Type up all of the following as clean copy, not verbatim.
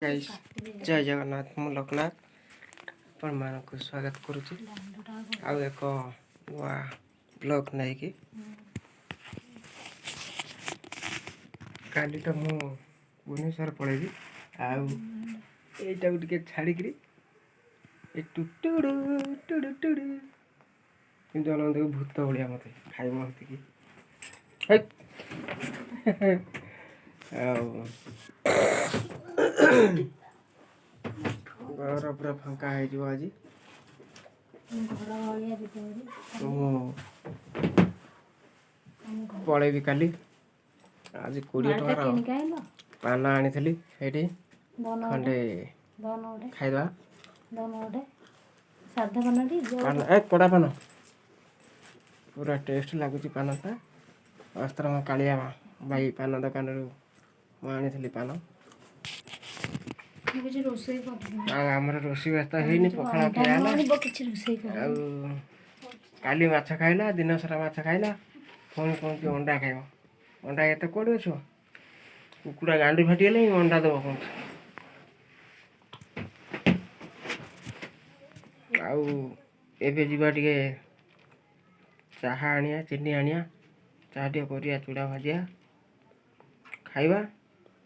Guys, ଜୟ ଜଗନ୍ନାଥ। ମୁଁ ଲୋକନାଥ ଆପଣମାନଙ୍କୁ ସ୍ୱାଗତ କରୁଛି ଆଉ ଏକ ନୂଆ ବ୍ଲଗ୍ ନେଇକି। କାଲି ତ ମୁଁ ଭୁବନେଶ୍ୱର ପଳେଇବି ଆଉ ଏଇଟାକୁ ଟିକେ ଛାଡ଼ିକିରି ଏ ଟୁଟୁଡୁ ଟୁଡୁ ଟୁଡୁ କିନ୍ତୁ ଅନାନ୍ତୁ, ଭୂତ ଭଳିଆ ମୋତେ ଖାଇବ ସେତିକି। ଆଉ ଘର ପୁରା ଫାଙ୍କା ହେଇଯିବ ଆଜି। ମୁଁ ପଳେଇବି କାଲି। ଆଜି 20 ଟଙ୍କାର ପାନ ଆଣିଥିଲି, ସେଇଠି ଖଣ୍ଡେ ଖାଇଦେବା। ପାନ ଏ କଡ଼ା ପାନ, ପୁରା ଟେଷ୍ଟ ଲାଗୁଛି ପାନଟା। ଅସ୍ତ୍ରମ କାଳିଆ ଭାଇ ପାନ ଦୋକାନରୁ ମୁଁ ଆଣିଥିଲି ପାନ। ଆଉ ଆମର ରୋଷେଇ ବାସ ହେଇନି, ପଖାଳ ଖିଆ ହେଲା। ଆଉ କାଲି ମାଛ ଖାଇଲା, ଦିନ ସାରା ମାଛ ଖାଇଲା, ପୁଣି କହୁଛି ଅଣ୍ଡା ଖାଇବ। ଅଣ୍ଡା ଏତେ କୁଆଡ଼ୁ ଆସିବ? କୁକୁଡ଼ା ଗାଣ୍ଡି ଫାଟିଗଲେ ଅଣ୍ଡା ଦେବ କହୁଛି। ଆଉ ଏବେ ଯିବା, ଟିକେ ଚାହା ଆଣିବା, ଚିନି ଆଣିବା, ଚାହା ଟିକେ କରିବା, ଚୁଡ଼ା ଭାଜିବା, ଖାଇବା।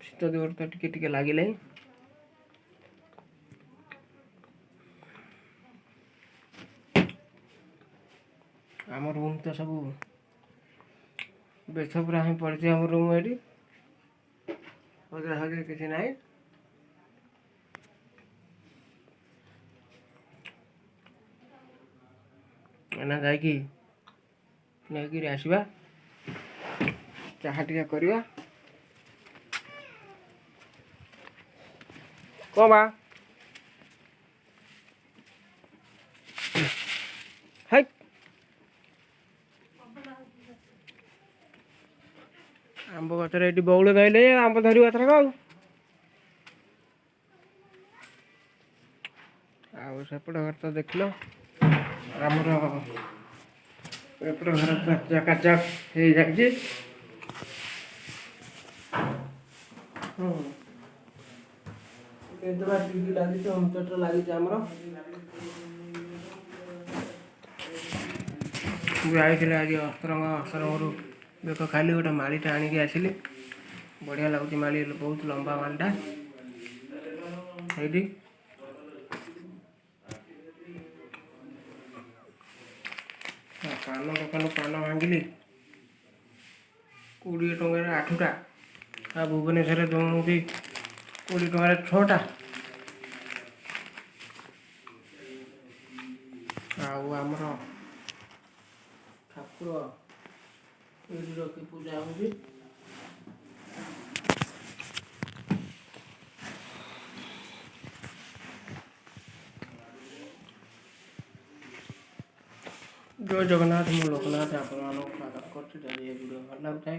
ଶୀତ ଜୋର ତ ଟିକେ ଟିକେ ଲାଗିଲାଣି। ଆମ ରୁମ୍ ତ ସବୁ ବେଶ ପୁରା ହିଁ ପଡ଼ିଛି। ଆମ ରୁମ୍ ଏଠି ସଜଡ଼ା ସଜଡ଼ି କିଛି ନାହିଁ। ଏଇନା ଯାଇକି ନେଇକିରି ଆସିବା, ଚାହା ଟିକେ କରିବା। କ'ଣ ବା ହାଇ, ଆମ୍ବ ଗଛରେ ଏଠି ବଉଳ ଧଇଲେ, ଆମ୍ବ ଧରିବ ଏଥରକ। ଆଉ ସେପଟ ଘର ତ ଦେଖିଲ, ଆମର ଏପଟ ଘର ପୁରା ଚକାଚକ ହେଇଯାଇଛି। ଟିଭି ଲାଗିଛି, ହୋମ୍ ଥିଏଟର ଲାଗିଛି ଆମର। ମୁଁ ଯାଇଥିଲି ଆଜି ଅସ୍ତ୍ରଙ୍ଗ। ଅସ୍ତ୍ରଙ୍ଗରୁ ଦେଖ, ଖାଲି ଗୋଟେ ମାଳିଟା ଆଣିକି ଆସିଲି। ବଢ଼ିଆ ଲାଗୁଛି ମାଳି, ବହୁତ ଲମ୍ବା ମାଳିଟା। ହେଇଠି ପାନ ଦୋକାନ, ପାନ ଭାଙ୍ଗିଲି 20 ଟଙ୍କାରେ ଆଠଟା, ଆଉ ଭୁବନେଶ୍ୱରରେ ଦେଉଛନ୍ତି 20 ଟଙ୍କାରେ ଛଅଟା। ଆଉ ଆମର ଠାକୁର ଏଇଠି ରଖି ପୂଜା ହେଉଛି। ଜୟ ଜଗନ୍ନାଥ। ମୁଁ ଲୋକନାଥ ଆପଣମାନଙ୍କୁ ସ୍ୱାଗତ କରୁଛି। ଯଦି ଏ ଭିଡ଼ିଓ ଭଲ ଲାଗୁଥାଏ,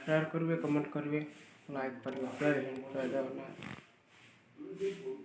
ସେୟାର କରିବେ, କମେଣ୍ଟ କରିବେ, ଲାଇକ୍ କରିବେ। ଜୟ ହିନ୍ଦ, ଜୟ ଜଗନ୍ନାଥ।